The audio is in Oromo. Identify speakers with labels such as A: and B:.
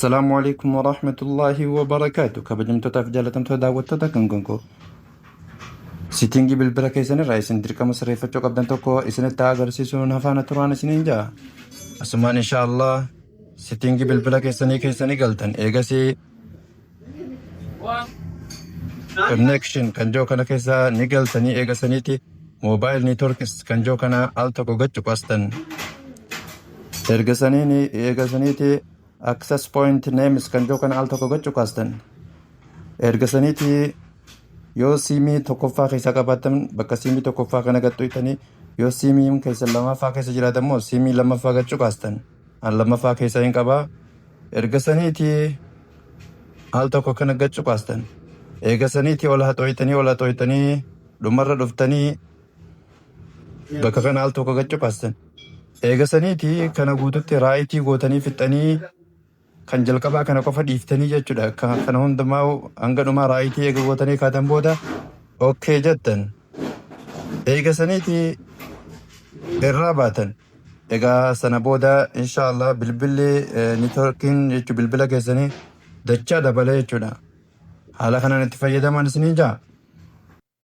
A: Assalaamu alaikum warahmatullaahi wabarakaatu. Kabajamtootaaf jaalatamtoota daawwattoota kan gonko. Setting bilbila keessan irraa isin dirqama sirreeffachuu qabdan tokko isinitti agarsiisuun hafaana turaan isiniin ja'a. Asumaan inshaallah setting bilbila keessanii keessanii galtan, eegasii connection kan jiru kana keessa ni galtanii, eegasaniiti mobile networks kan jiru kana al tokko gachu qastan. Erga saniin eegasaniiti access point names kan jiru kana al tokko gachu qastan. Erga saniiti yoo siimii tokkoffaa keessa qabaattan bakka siimii tokkoffaa kana gaxxuytanii, yoo siimii keessa lammaffaa keessa jiraatan immoo siimii lammaffaa gachuu kaastan. An lammaffaa keessa hin qabaa. Erga saniiti al tokko kana gachuu kaastan. Eega saniiti ol haxooytanii, ol haxooytanii, dhumarra dhuftanii bakka kana al tokko gachuu kaastan. Eega saniiti kana guututti right gootanii fixxanii kan jalqabaa kana qofa dhiiftanii jechuudha. Kana hundumaa hanga dhumaa right eega gootanii kaatan booda okay jettan. Eega saniiti irraa baatan. Egaa sana booda inshaallah bilbilli networkiin jechuun bilbila keessanii dachaa dabalee jechuudha. Haala kanaan itti fayyadaman isiniin jaa.